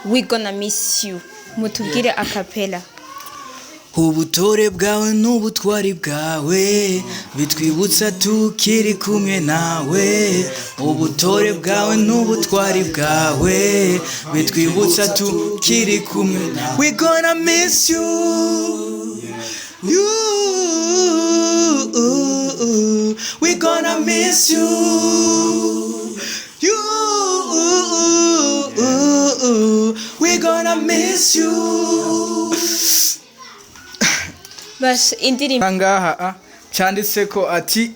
We gonna miss you. Mutubwire acapella. Ubutore bwawe n'ubutwari bwawe bitwibutsa tukiri kumwe nawe. Ubutore bwawe n'ubutwari bwawe bitwibutsa tukiri kumwe nawe. We gonna miss you, you. We gonna miss you, you. We gonna miss you. Basha, indirimbo Ngaha canditse ko ati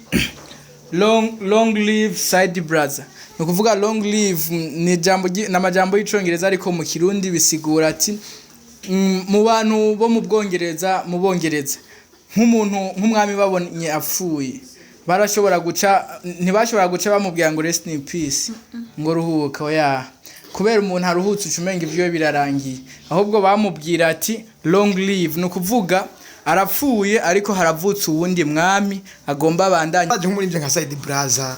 "Long, long live Saidi Brazza." Ni ukuvuga "long live" ni ijambo ni amajambo y'Icongereza, ariko mu Kirundi bisigura ati mu bantu bo mu Bwongereza, mu Bongereza, nk'umuntu nk'umwami babonye apfuye, barashobora guca, ntibashobora guca bamubwira ngo "Rest in peace", ngo "Ruhuka", oya, kubera umuntu aruhutse uca umenga ivyo birarangiye. Ahubwo bamubwira ati "Long live", ni ukuvuga arapfuye ariko haravutse uwundi mwami agomba abandanye. Baje nk'umuririmbyi nka Saidi Brazza,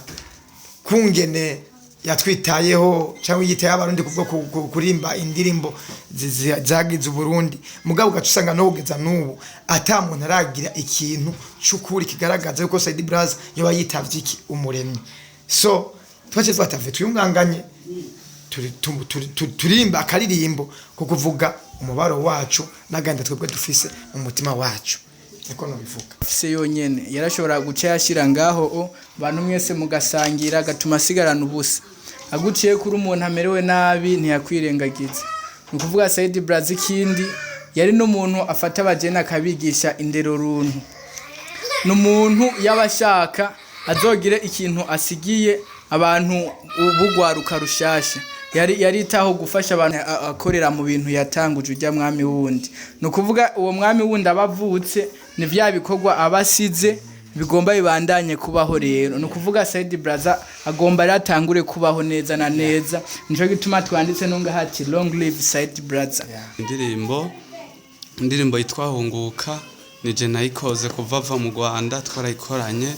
kungene yatwitayeho cyangwa yitayeho Abarundi kubwo kurimba indirimbo zagize Uburundi, mugabo ugaca usanga no kugeza n'ubu ata muntu aragira ikintu c'ukuri kigaragaza yuko Saidi Brazza yoba yitavye iki Umuremyi. So twace twatave twiyunganganye, turimba akaririmbo ko kuvuga umubaro wacu n'agahinda twebwe dufise mu mutima wacu, niko nobivuga. Se yonyene yarashobora guca yashira ngaho o bantu mwese mugasangira, agatuma asigarana ubusa. Aguciye kuri umuntu amerewe nabi ntiyakwirengagiza. Ni ukuvuga Saidi Brazza ikindi yari n'umuntu afata abajene akabigisha indero runtu. Ni umuntu yaba ashaka azogire ikintu asigiye abantu bugwaruka rushasha. Yari yaritaho gufasha abantu, akorera mu bintu yatanguje ujya mwami wundi. Ni ukuvuga uwo mwami wundi aba avutse, ni vya bikorwa aba asize bigomba bibandanye kubaho. Rero ni ukuvuga Saidi Brazza agomba rero atangure kubaho neza na neza. Nico gituma twanditse nunga hati "Long live Saidi Brazza". Indirimbo yitwa "Hunguka" nije nayikoze kuva ava mu Rwanda, twarayikoranye.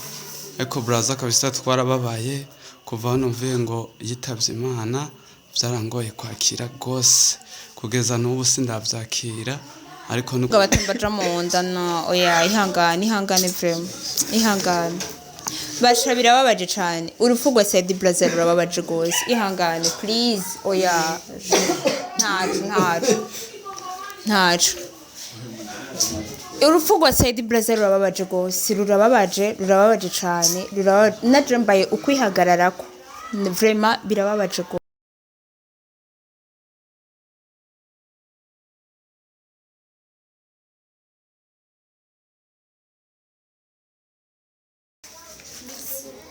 Ariko Brazza kabisa twarababaye kuva hano mvuye ngo yitavye Imana, byarangoye kwakira rwose, kugeza n'ubu sindavyakira, ariko ngo abatumva aja mu nda. No oya, ihangane, ihangane, vraiment ihangane. Basha, birababaje cane, urupfu rwa Saidi Brazza rurababaje gose. Ihangane please. Oya, ntaco, ntaco, ntaco. Urupfu rwa Saidi Brazza rurababaje gose, rurababaje, rurababaje cane, rurababaje. Naje mbaye ukwihagararako, vraiment birababaje gose.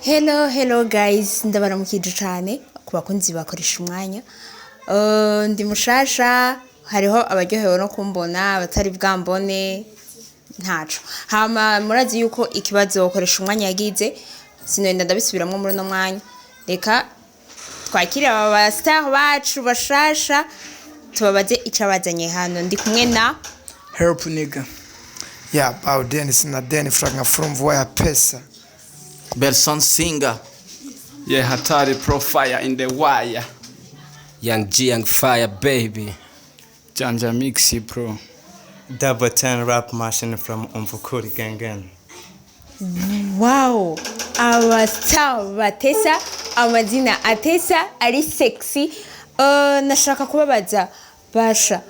Hello, hello guys, ndabaramukije cyane ku bakunzi bakoresha umwanya. Ndi mushasha, hariho abaryohewe no kumbona, abatari bwambone ntaco. Hama murazi yuko ikibazo koresha umwanya yagize, sinenda ndabisubiramwo muri uno mwanya. Reka twakire aba ba star bacu bashasha, tubabaze icabazanye hano. Ndi kumwe na Help nigga. Ya Bauden Sinaden Frank from Mvua ya Pesa. Belson Singer. Yeah, hatari profile in the wire. Young G, Young Fire Baby. Janja Mixi Pro. Double ten rap machine from Umvukuri Gang Gang. Wow, aba star batesa, amazina atesa ari sexy. Nashaka kubabaza basha,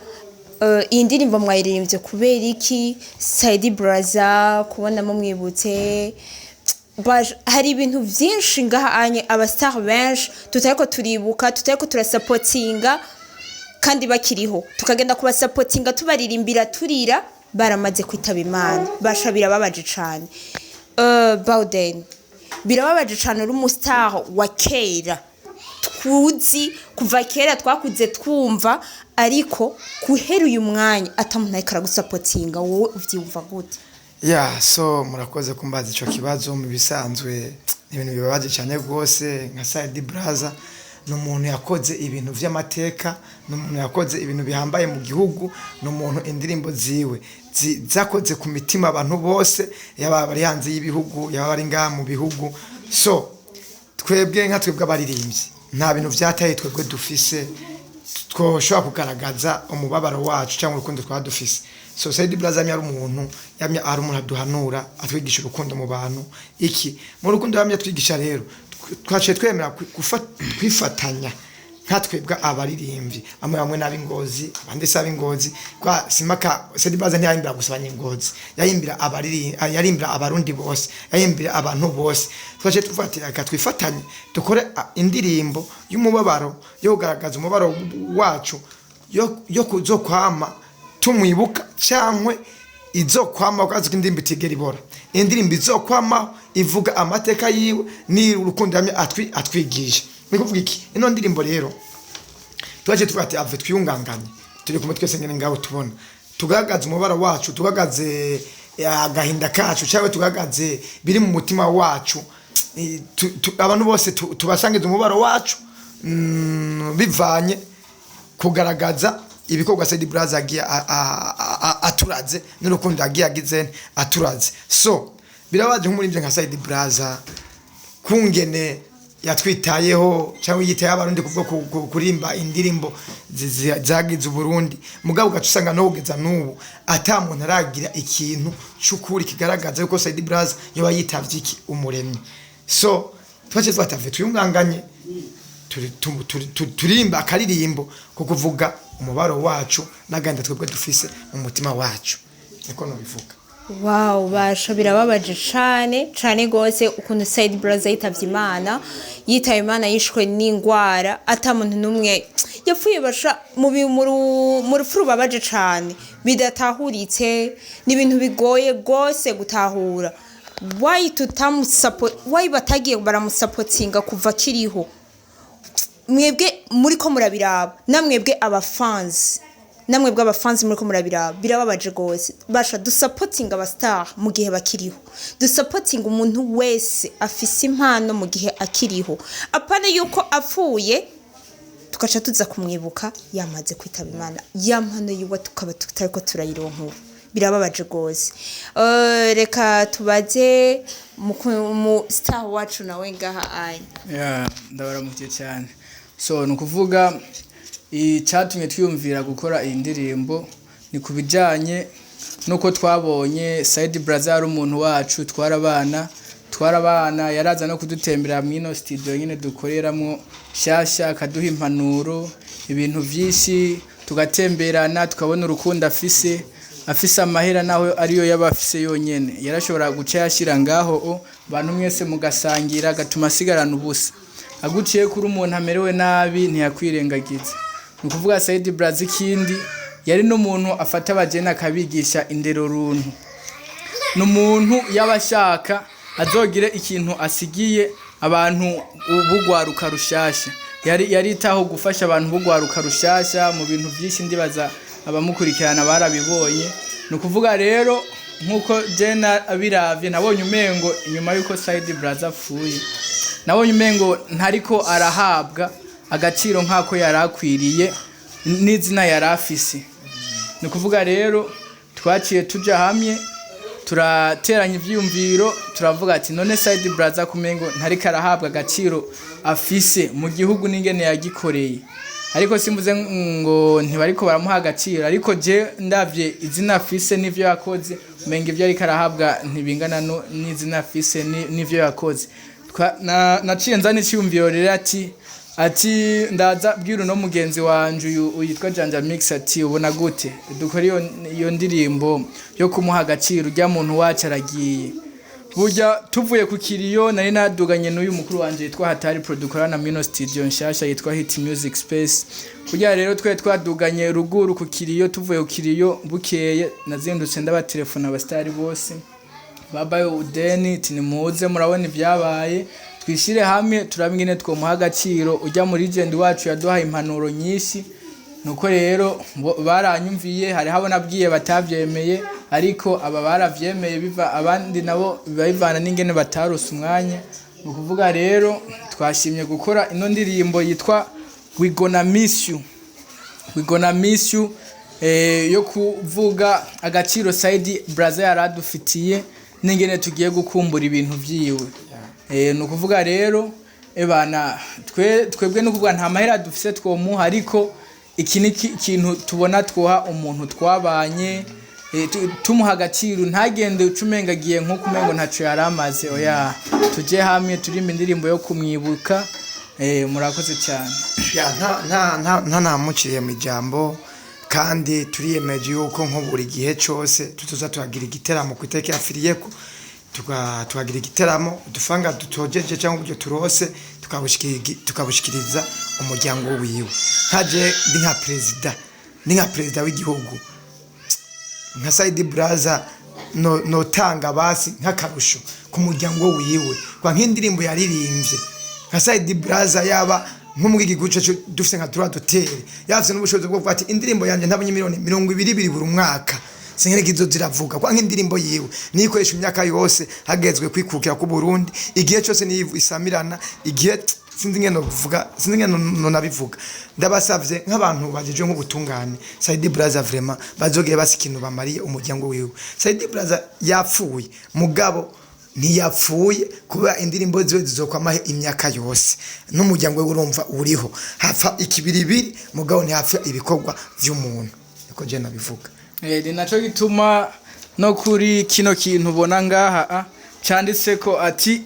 iyi ndirimbo mwayiririmbye kubera iki? Saidi Brazza kubona mumwibutse. Basha, hari ibintu byinshi ngaha anye aba star benshi tutariko turibuka, tutariko turasapotinga kandi bakiriho, tukagenda kubasapotinga tubaririmbira turira baramaze kwitaba Imana. Basha, birababaje cane. Bawden, birababaje cane, uri umu star wa kera tuzi kuva kera, twakuze twumva, ariko guhera uyu mwanya atamuntu ariko aragusapotinga, wowe uvyumva gute? Ya, so murakoze kumbaza ico kibazo. Mu bisanzwe ni ibintu bibabaje cyane rwose. Nka Saidi Brazza ni umuntu yakoze ibintu vy'amateka, ni umuntu yakoze ibintu bihambaye mu gihugu, ni umuntu indirimbo ziwe zakoze ku mitima abantu bose, yaba bari hanze y'ibihugu, yaba bari ngaha mu bihugu. So twebwe nka twebwe abaririmbyi nta bintu vyataye twebwe dufise. Twoshobora kugaragaza umubabaro wacu cyangwa urukundo twaba dufise. So Saidi Brazza yamye ari umuntu, yamye ari umuntu aduhanura, atwigisha urukundo mu bantu. Iki mu rukundo yamye atwigisha rero, twaciye twemera kwifatanya nka twebwe abaririmbyi bamwe bamwe n'ab'ingozi, abandi si ab'ingozi. Kwa simaka Saidi Brazza ntiyahimbira gusa abanyengozi, yahimbira abaririmbyi, yarimbira abarundi bose, yahimbira abantu bose. Twaciye tuvuga ati reka twifatanye dukore indirimbo y'umubabaro, yo kugaragaza umubabaro wacu, yo kuzokwama tumwibuka, cyangwa izokwama ukazi ko indirimbo itigera ibora, indirimbo izokwama ivuga amateka yiwe ni urukundo yamye atwigisha. Ni kuvuga iki, ino ndirimbo rero twaje tuvuga ati ave twiyunganganye, turi kumwe twese nyine ngaho tubona, tugaragaze umubabaro wacu, tugaragaze agahinda kacu, cyangwa tugaragaze biri mu mutima wacu. Abantu bose tubasangize umubabaro wacu, bivanye kugaragaza ibikorwa Saidi Brazza agiye aturaze n'urukundo agiye agize aturaze. So birabaje nk'umuririmbyi nka Saidi Brazza, kungene yatwitayeho cyangwa yitayeho abarundi kubwo kurimba indirimbo zagize Uburundi, mugabo ugaca usanga no kugeza n'ubu ata muntu aragira ikintu c'ukuri kigaragaza yuko Saidi Brazza yoba yitavye iki umuremyi. So twaciye twatave twiyunganganye, turimba akaririmbo ko kuvuga umubaro wacu n'agahinda twebwe dufise mu mutima wacu, niko nobivuga. Wow, basha birababaje cane cane gose ukuntu Said Brazza yitavye Imana, yitaye Imana, yishwe n'ingwara, ata muntu n'umwe yapfuye. Basha mu rupfu rubabaje cane bidatahuritse, ni ibintu bigoye gose gutahura. Why tutamusupport? Why batagiye baramusapotinga kuva akiriho? Mwebwe muriko murabiraba, namwebwe abafanzi, namwebwe abafanzi muriko murabiraba, birababaje gose. Basha dusapotinga aba star mu gihe bakiriho, dusapotinga umuntu wese afise impano mu gihe akiriho, apana yuko apfuye tugaca tuza kumwibuka yamaze kwitaba Imana, ya mpano yiwe tukaba tutariko turayironka ubu. Birababaje gose. Reka tubaze mu star wacu nawe ngaha anya. Ya, ndabaramukiye cyane. So ni ukuvuga icyatumye twiyumvira gukora iyi ndirimbo ni ku bijyanye n'uko twabonye Saidi Brazza ari umuntu wacu, twarabana, yaraza no kudutembera mw'ino studio nyine dukoreramo shyashya, akaduha impanuro, ibintu byinshi, tugatemberana, tukabona urukundo afise amahera naho ariyo yaba afise yonyene, yarashobora guca yashyira ngaho o abantu mwese mugasangira, agatuma asigarana ubusa. Aguciye kuri umuntu amerewe nabi ntiyakwirengagiza. Ni ukuvuga Saidi Brazza ikindi yari n'umuntu afata abajene akabigisha indero runtu, ni umuntu yaba ashaka azogire ikintu asigiye abantu bugwaruka rushasha, yari yaritaho gufasha abantu bugwaruka rushasha mu bintu byinshi. Ndibaza abamukurikirana barabibonye. Ni ukuvuga rero nk'uko jena abiravye, nabonye umengo inyuma y'uko Saidi Brazza apfuye, nabonye umengo ntariko arahabwa agaciro nk'ako yari akwiriye n'izina yari afise. Ni ukuvuga rero twaciye tuja hamwe, turateranya ivyiyumviro, turavuga ati none Saidi Brazza kumengo ntariko arahabwa agaciro afise mu gihugu n'ingene yagikoreye. Ariko simvuze ngo ntibariko baramuha agaciro, ariko je ndavye izina afise n'ivyo yakoze, umenga ivyo ariko arahabwa ntibingana n'izina afise n'ivyo yakoze. Naciye nzana iciyumviro rero ati ndaza bwira uno mugenzi wanje uyu yitwa Janja Mix, ati ubona gute dukora iyo ndirimbo yo kumuha agaciro ujya muntu wacu aragiye? Burya tuvuye ku kiriyo nari naduganye n'uyu mukuru wanje yitwa Hatari Pro, dukorana mino studio nshasha yitwa Hit Music Space. Burya rero twe twaduganye ruguru ku kiriyo, tuvuye ku kiriyo bukeye nazindutse ndabatelefona abastari bose babaye udeni, ati nimuze murabona ibyabaye, twishyire hamwe turabe ingene twomuha agaciro ujya muri legend wacu yaduhaye impanuro nyinshi. Nuko rero baranyumviye. Hariho abo nabwiye batavyemeye, ariko aba baravyemeye, biva abandi nabo biba bivana n'ingene batarose umwanya. Ni ukuvuga rero twashimye gukora ino ndirimbo yitwa We Gonna Miss You, We Gonna Miss You, yo kuvuga agaciro Saidi Brazza yaradufitiye n'ingene tugiye gukumbura ibintu vyiwe. Ni ukuvuga rero ebana twebwe ni ukuvuga nta mahera dufise twomuha, ariko Iki ni ikintu tubona twoha umuntu twabanye, tumuha agaciro, ntagende uca umenga agiye nk'uko umengo ntaco yari amaze. Oya, tuje hamwe turirimba indirimbo yo kumwibuka. Murakoze cyane. Ya, nta namuciriye mu ijambo, kandi turiyemeje yuko nko buri gihe cyose tuzoza tuhagira igiteramo ku itariki yapfiriyeko, tukagira igiteramo, udufaranga dutojeje cyangwa uburyo turose tukabushikiriza umuryango wiwe. Nkaje ndi nka perezida w'igihugu, nka Saidi Braza, no notanga basi nk'akarusho ku muryango wiwe kwa nk'indirimbo yaririmbye nka Saidi Braza, yaba nko muri iki gihugu cyacu dufite nka droit d'auteur, yafise n'ubushobozi bwo kuvuga ati indirimbo yanjye ntabonye miliyoni 20 buri mwaka, sinkereka izo ziravuga kwa nk'indirimbo yiwe niyikoresha imyaka yose hagezwe kwikukira ku Burundi, igihe cyose niyo isamirana, igihe sinzi ngene novuga, sinzi ngene no nabivuga. Ndabasavye nk'abantu bajejwe nk'ubutungane, Saidi Braza vraiment bazogere basi ikintu bamariye umuryango wiwe. Saidi Braza yapfuye, mugabo ntiyapfuye kubera indirimbo ziwe zizokwamaho imyaka yose, n'umuryango we urumva uriho. Hapfa ikibiribiri, mugabo ntihapfa ibikorwa vy'umuntu, niko je nabivuga. Ni naco gituma no kuri kino kintu ubona ngaha canditse ko ati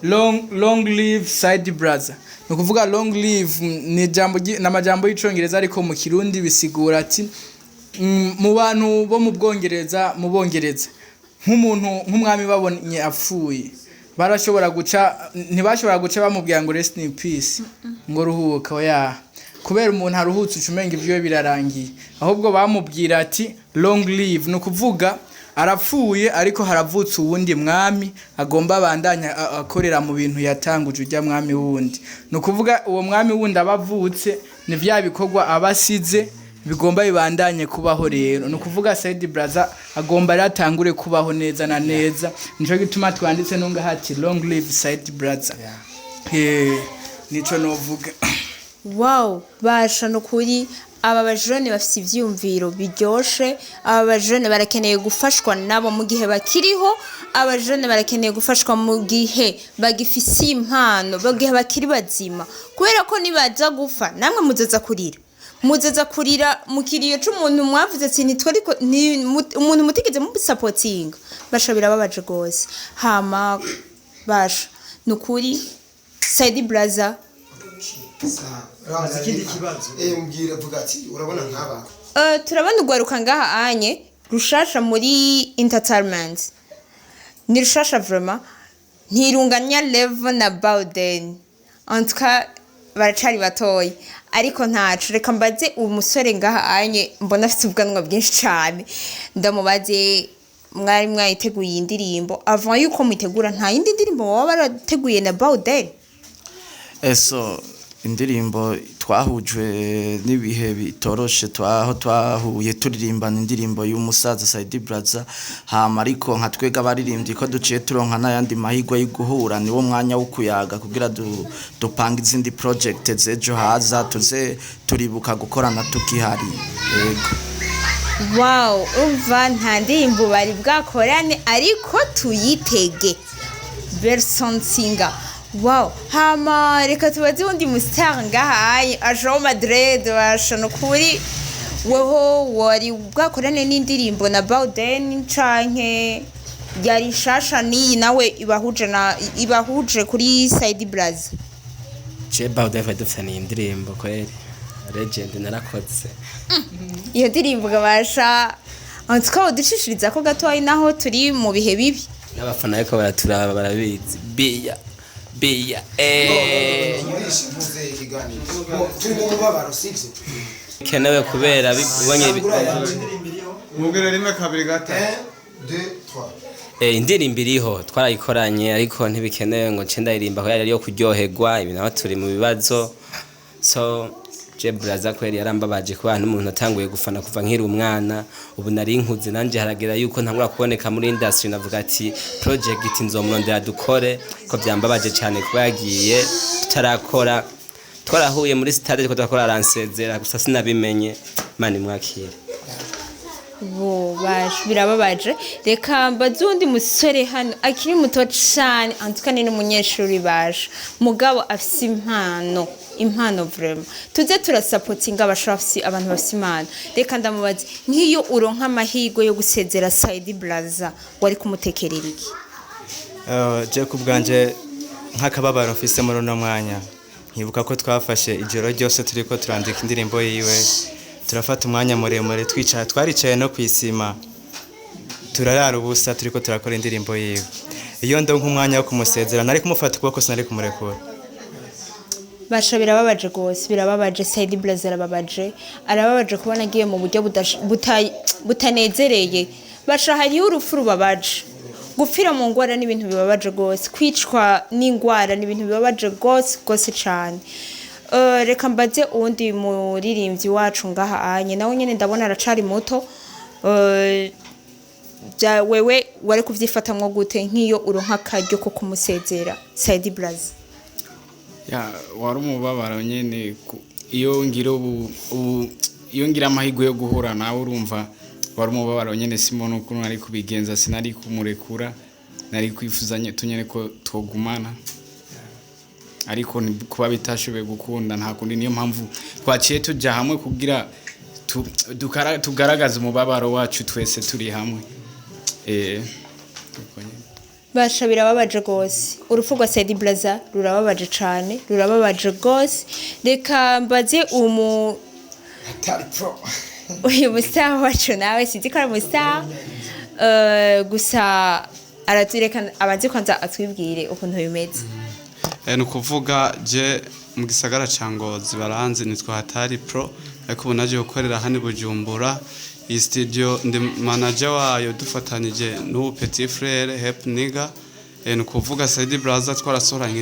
"Long, long live Saidi Braza". Ni ukuvuga long live ni ijambo ni amajambo y'icongereza, ariko mu Kirundi bisigura ati mu bantu bo mu Bwongereza, mu Bongereza, nk'umuntu nk'umwami babonye apfuye, barashobora guca, ntibashobora guca bamubwira ngo "Rest in peace", ngo ruhuka, oya, kubera umuntu aruhutse uca umenga ivyiwe birarangiye. Ahubwo bamubwira ati "Long live", ni ukuvuga arapfuye ariko haravutse uwundi mwami agomba abandanya akorera mu bintu yatanguje ujya mwami wundi. Ni ukuvuga uwo mwami wundi aba avutse, ni vya bikorwa aba asize bigomba bibandanye kubaho. Rero ni ukuvuga Saidi Braza agomba rero atangure kubaho neza na neza. Nico gituma twanditse nunga hati "Long live Saidi Braza". Nico novuga. Wow, basha, no kuri aba bajene bafite ivyiyumviro biryoshe. Aba bajene barakeneye gufashwa nabo mu gihe bakiriho. Abajene barakeneye gufashwa mu gihe bagifise impano, mu gihe bakiri bazima, kubera ko nibaza gupfa namwe muzoza kurira, muzoza kurira mu kiriyo c'umuntu mwavuze ati nitwe, ariko ni umuntu mutigeze musapotinga. Basha, birababaje gose. Hama basha, nukuri Saidi Braza. Ikindi kibazo, mbwira, vuga ati urabona nk'aba Turabona urwaruka ngaha anye rushasha muri entertainment, ni rushasha vraiment, ntirunganya level na Bowden, en tout cas baracari batoyi, ariko ntaco. Reka mbaze uwo musore ngaha anye mbona afite ubwanwa bwinshi cane, ndamubaze: mwari mwayiteguye iyi ndirimbo? Avant yuko muyitegura, nta yindi ndirimbo baba barateguye na Bowden? Eso, indirimbo twahujwe n'ibihe bitoroshe, twaho twahuye turirimbana indirimbo y'umusaza Saidi Braza. Hama ariko nka twega abaririmbyi ko duciye turonka n'ayandi mahirwe yo guhura, niwo mwanya wo kuyaga kugira dupange izindi project z'ejo haza, tuze turibuka gukorana tukihari. Yego. Wow, umva, nta ndirimbo bari bwakorane, ariko tuyitege. Berson Singer, wow. Hama reka tubaze uwundi mustar ngahaye aje Madrid. Basha, nukuri weho wari bwakorane n'indirimbo na Bowden, canke yari nshasha niyi nawe ibahuje na ibahuje kuri Saidi Braza? Je Bawden dufitaniye indirimbo kweri, legend, narakoze. Iyo ndirimbo gabasha, en tout cas uducishiriza ko gatoyi naho turi mu bihe bibi. N'abafana ariko baraturaba barabizi, biya biya. Mpuze ikiganiro, turi mu mubabaro, sibyo? Kenewe kubera ubonye Mubwire rimwe, kabiri, gatatu. 1 2 3. Indirimbo iriho, twarayikoranye, ariko ntibikenewe ngo nce ndaririmba kubera ariyo kuryoherwa ibi, naho turi mu bibazo. So je Braza kweri yarambabaje kuba n'umuntu atanguye gufana kuva nkiri umwana. Ubu nari nkuze nanje, haragera yuko ntangura kuboneka muri industry, navuga ati project nzomurondera dukore, ko byambabaje cyane kuba yagiye tutarakora. Twarahuye muri stade ariko turakora, aransezera gusa sinabimenye. Imana imwakire. Bo basha, birababaje. Reka mbaze uwundi musore hano akiri muto cane, antuka ni n'umunyeshuri basha, mugabo afise impano. Impano vraiment, tuze turasapotinga abashafsi, abantu bafise impano. Reka ndamubaze, nk'iyo uronka amahirwe yo gusezera Saidi Blaza, wari kumutekerera iki? Je ku bwanje, nk'akababaro mfise muri uno mwanya, nkibuka ko twafashe ijoro ryose turiko turandika indirimbo yiwe, turafata umwanya muremure twicara, twaricaye no kwisima, turarara ubusa turiko turakora indirimbo yiwe. Iyo ndonka umwanya wo kumusezera, nari kumufata ukuboko, sinari kumurekura. Basha, birababaje rwose, birababaje. Saidi Blaza arababaje, arababaje kubona agiye mu buryo butanezereye. Basha, hariho urupfu rubabaje. Gupfira mu ngwara ni ibintu bibabaje rwose, kwicwa n'ingwara ni ibintu bibabaje rwose rwose cane. Reka mbaze uwundi muririmbyi wacu ngaha anye, nawe nyene ndabona aracari muto. Bya wewe wari kuvyifatamwo gute nk'iyo uronka akaryo ko kumusezera Saidi Blaza? Ya, wari umubabaro nyene. Iyo ngira ubu iyo ngira amahirwe yo guhura nawe, urumva wari umubabaro nyene. Simbona ukuntu nari kubigenza, sinari kumurekura, nari kwifuza tunyene ko twogumana, ariko kuba bitashoboye gukunda, nta kundi. Niyo mpamvu twaciye tuja hamwe kugira tugaragaze umubabaro wacu twese turi hamwe. Uko nyene. Basha, birababaje rwose. Urupfu rwa Saidi Blaza rurababaje cane, rurababaje rwose. Reka mbaze Atari pro. uyu musaha wacu, nawe sinzi ko ari umusaha. Gusa aratureka abanze kwanza atwibwire ukuntu bimeze. Ni ukuvuga je mu gisagara ca Ngozi baranzi, nitwa Hatari Pro, ariko ubu naje gukorera hano i Bujumbura. Iyi studio ndi manager wayo dufatanije n'ubu petit frère Hep Nigga. Ni ukuvuga Saidi Blaza twarasohoranye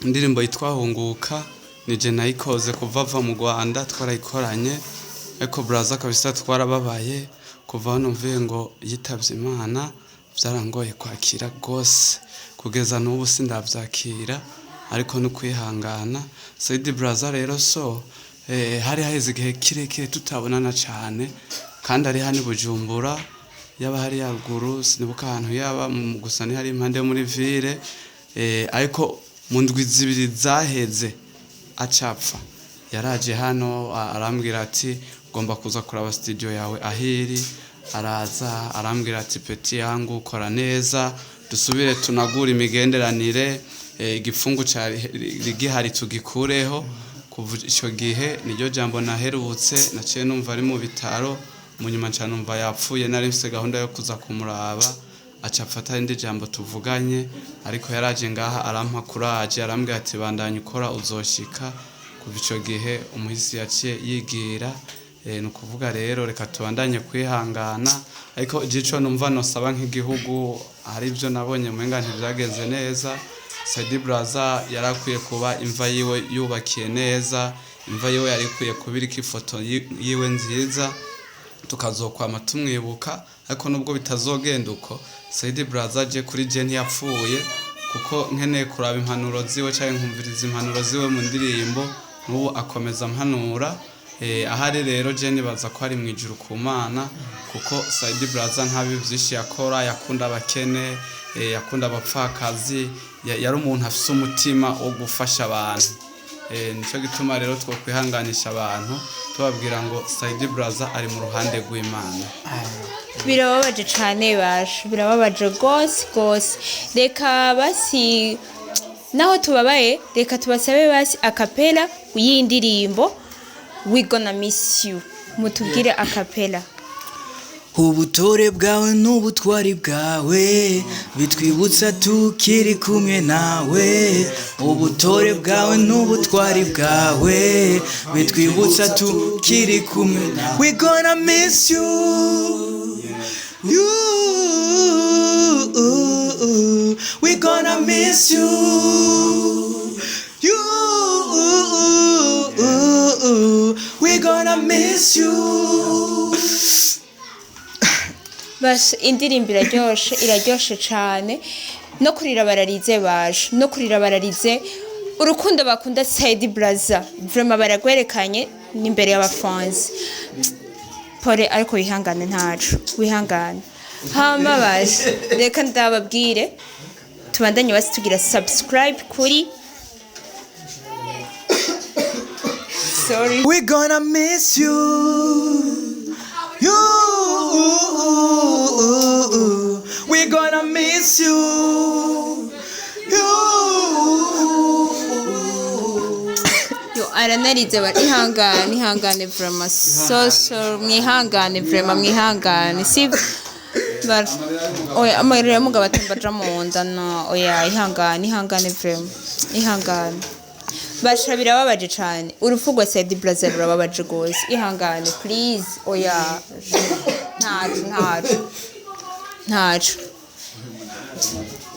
indirimbo yitwa Hunguka, nije nayikoze kuva ava mu Rwanda, twarayikoranye. Ariko Blaza kabisa twarababaye kuva hano mvuye ngo yitavye Imana, byarangoye kwakira rwose, kugeza n'ubu sindavyakira, ariko no kwihangana. Saidi Blaza rero, so hari haheze igihe kirekire tutabonana cane, kandi ari hano i Bujumbura, yaba hari haruguru, sinibuka ahantu yaba gusa ni hari impande yo muri ville. Ariko mu ndwi 2 zaheze acapfa, yaraje hano, arambwira ati ugomba kuza kuraba studio yawe ahiri. Araza arambwira ati petit yangu, ukora neza, dusubire tunagura imigenderanire, igipfungu cari gihari tugikureho. Kuva ico gihe niryo jambo naherutse, naciye numva ari mu bitaro, mu nyuma nca numva yapfuye. Nari mfise gahunda yo kuza kumuraba, aca afata irindi jambo tuvuganye, ariko yaraje ngaha arampa kuraje, arambwira ati bandanya ukora uzoshika. Kuva ico gihe umuhisi yaciye yigira. Ni ukuvuga rero reka tubandanye kwihangana, ariko ico numva nosaba nk'igihugu, hari ibyo nabonye mumenga ntivyagenze neza. Saidi Braza yarakwiye kuba imva yiwe yubakiye neza, imva yiwe yari ikwiye kuba iriko ifoto yiwe nziza, tukazokwama tumwibuka. Ariko nubwo bitazogenda uko, Saidi Braza je kuri je ntiyapfuye, kuko nkeneye kuraba impanuro ziwe canke nkumviriza impanuro ziwe mu ndirimbo, n'ubu akomeza ampanura. Ahari rero je nibaza ko ari mw'ijuru ku Mana, kuko Saidi Braza nta bibi vyinshi yakora, yakunda abakene, yakunda abapfakazi, yari umuntu afise umutima wo gufasha abantu. Nico gituma rero twokwihanganisha abantu tubabwira ngo Saidi Braza ari mu ruhande rw'Imana. Birababaje cane basha, birababaje rwose rwose. Reka basi, naho tubabaye, reka tubasabe basi a cappella y'indirimbo We Gonna Miss You, mutubwire a cappella. Ubutore bwawe n'ubutwari bwawe bitwibutsa tukiri kumwe nawe. Ubutore bwawe n'ubutwari bwawe bitwibutsa tukiri kumwe nawe. We gonna miss you, you. We gonna miss you, you. We gonna miss you. Basha, indirimbo iraryoshe, iraryoshe cane. No kurira bararize basha, no kurira bararize. Urukundo bakunda Saidi Braza vraiment baragwerekanye n'imbere y'abafanzi. Pole, ariko wihangane, ntaco, wihangane. Hama basha, reka ndababwire tubandanye basi tugira subscribe kuri Sorry. We gonna miss you. You. We gonna miss you. You. Yo, aranarize ba ihangane, ihangane vraiment, so so mwihangane vraiment, mwihangane, si bar oya, amarira y'umugabo atemba aja mu nda. No, oya, ihangane, ihangane vraiment, ihangane. Basha, birababaje cane, urupfu rwa Saidi Brazza rurababaje gose. Ihangane please. Oya, ntaco, ntaco, ntaco.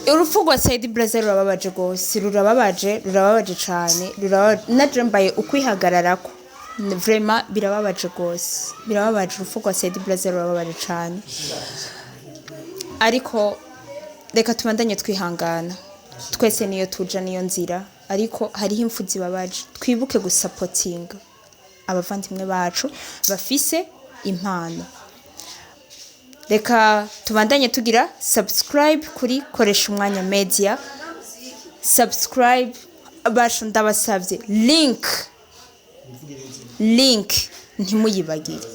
Urupfu rwa Saidi Brazza rurababaje gose, rurababaje, rurababaje cane, rurababaje. Naje mbaye ukwihagararako vraiment, birababaje gose, birababaje. Urupfu rwa Saidi Brazza rurababaje cane, ariko reka tubandanye twihangana twese, niyo tuja, niyo nzira. Ariko hariho impfu zibabaje. Twibuke gusapotinga abavandimwe bacu bafise impano. Reka tubandanye tugira subscribe kuri Koresha Umwanya Media. Subscribe basha, ndabasabye, link ntimuyibagire.